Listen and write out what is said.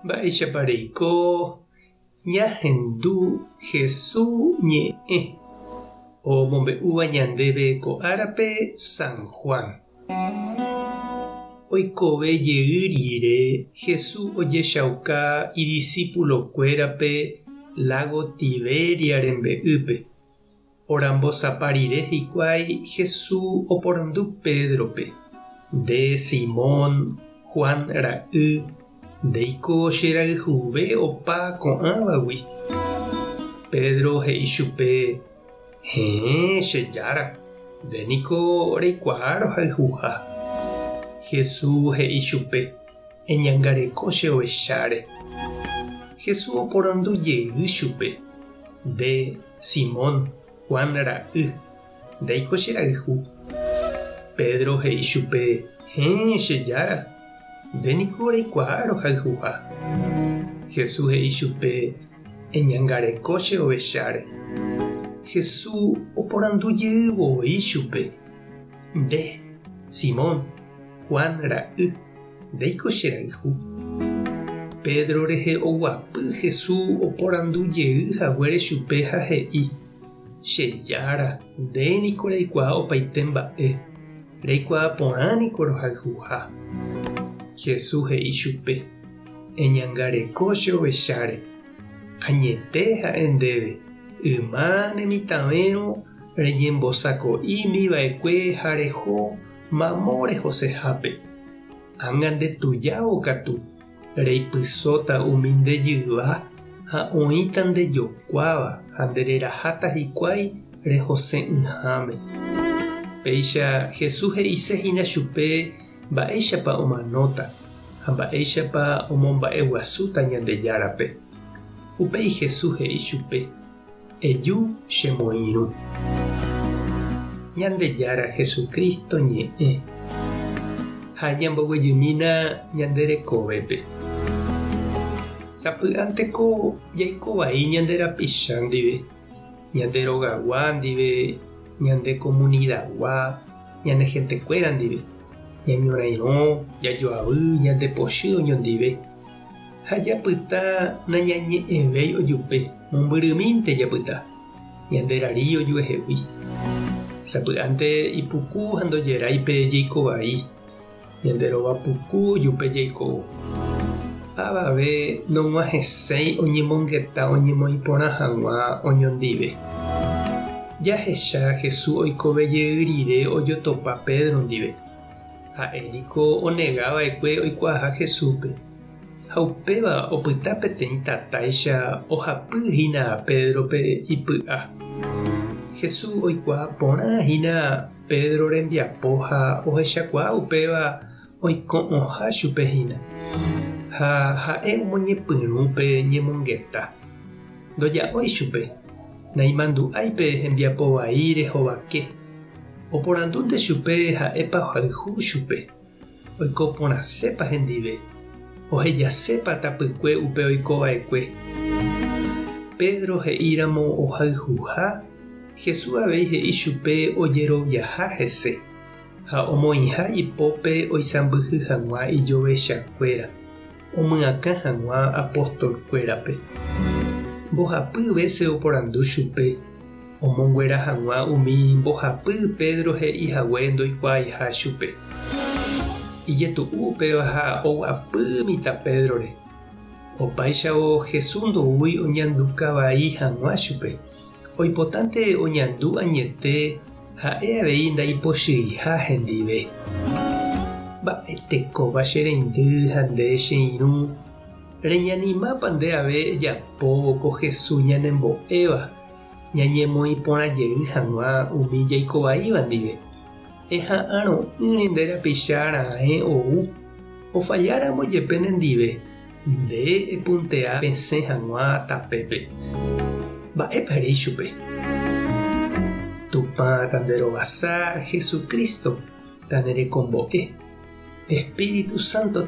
Mba'éichapa reiko ñahendu Hesu ñe'ẽ omombe'úva ñandéve ko árape San Juan. Oikove jey rire Hesu ojechauka idisípulokuérape lágo Tiberia rembe'ýpe. Orambosapa rire hikuái Hesu oporandu Pédrope, Nde Simón, Juan ra'y, ndéiko che rayhuve opa ko'ãvagui? Pedro he'i chupe, Héẽ, che Jára, nde niko reikuaa rohayhuha. Hesu he'i chupe, Eñangareko che ovecháre. Hesu oporandu jey chupe, Nde, Simón, Juan ra'y, ndéiko che rayhu? Pedro he'i chupe, Héẽ, che Jára, nde niko reikuaa rohayhuha. Jesús he'i chupe, Eñangareko che ovecháre. Jesús oporandu jey voi chupe, Nde, Simón, Juan ra'y, ndéiko che rayhu? Pedro rehe oguapy Jesús oporandu jey haguére chupe ha he'i, Che Jára, nde niko reikuaa opaite mba'e, reikuaa porã niko rohayhuha. Jesús he'i chupe, Eñangareko che ovecháre. Añete ha'e ndéve, yma ne mitãvérõ reñembosako'ími va'ekue ha reho mamo rehosehápe. Ág̃a nde tujávo katu, reipysóta umi nde jyva ha oĩta nde jokuáva ha nde reraháta hikuái rehose'ỹháme. Péicha Jesús he'ise hína chupe mba'éichapa omanóta ha mba'éichapa omomba'eguasúta Ñandejárape. Upéi Jesús he'i chupe, Eju chemoirũ. Ñandejára Jesucristo ñe'ẽ ha ñamboguejymína ñande rekovépe. Sapy'ánteko jaiko vai ñande rapicha ndive, ñande rogagua ndive, ñande komunidagua, ñane hentekuéra ndive, ñañorairõ, jajoavy, ñande pochy oñondive. Ha japyta nañañe'ẽvéi ojupe, mombyrymínte japyta, ñande rari ojuehegui. Sapy'ánte ipuku ha ndojerái pe jeiko vai, ñande rova puku ojupe jaikóvo. Avave nog̃uahẽséi oñemongeta oñemoĩ porã hag̃ua oñondive. Jahecha Jesús oikove jey rire ojotopa Pedro ndive. Ha'e niko onega va'ekue oikuaaha Jesúspe, ha upéva opyta peteĩ tatáicha ohapy hína Pédrope ipy'a. Jesús oikuaa porã hína Pedro rembiapo ha ohechakuaa upéva oiko'õha chupe hína, ha ha'e omoñepyrũ pe ñemongeta. Ndoja'ói chupe, naimandu'ái pe hembiapo vai rehovake. Oporandúnte chupe ha'épa ohayhu chupe, oiko porãsépa hendive, ohejasépa tapykue upe oiko va'ekue. Pedro he'íramo ohayhuha, Jesús avei he'i chupe ojeroviaha hese ha omoĩha ipópe oisãmbyhy hag̃ua ijovechakuéra, omyakã hag̃ua apostolkuérape. Mbohapy vése oporandu chupe omonguera hag̃ua umi mbohapy Pedro he'i hague ndoikuaaiha chupe. Ijetu'u upéva ha oguapy mitã Pédrore. Opáichavo Jesús ndoúi oñanduka vai hag̃ua chupe, oipotánte oñandu añete ha'e avei ndaipochyiha hendive. Mba'etekópa che reindy ha nde che irũ, reñanimápa nde ave ejapóvo ko Jesús ñanembo'éva? Ñañemoĩ porã jey hag̃ua umi jaikovaíva ndive. Eha'arõ'ỹre nde rapicha raẽ ou, ofalláramo jepe nendive, nde epuntea pesẽ hag̃ua tapépe. Mba'épa ere ichupe? Tupã tanderovasa Jesucristo tanerekombo'e, Espíritu Santo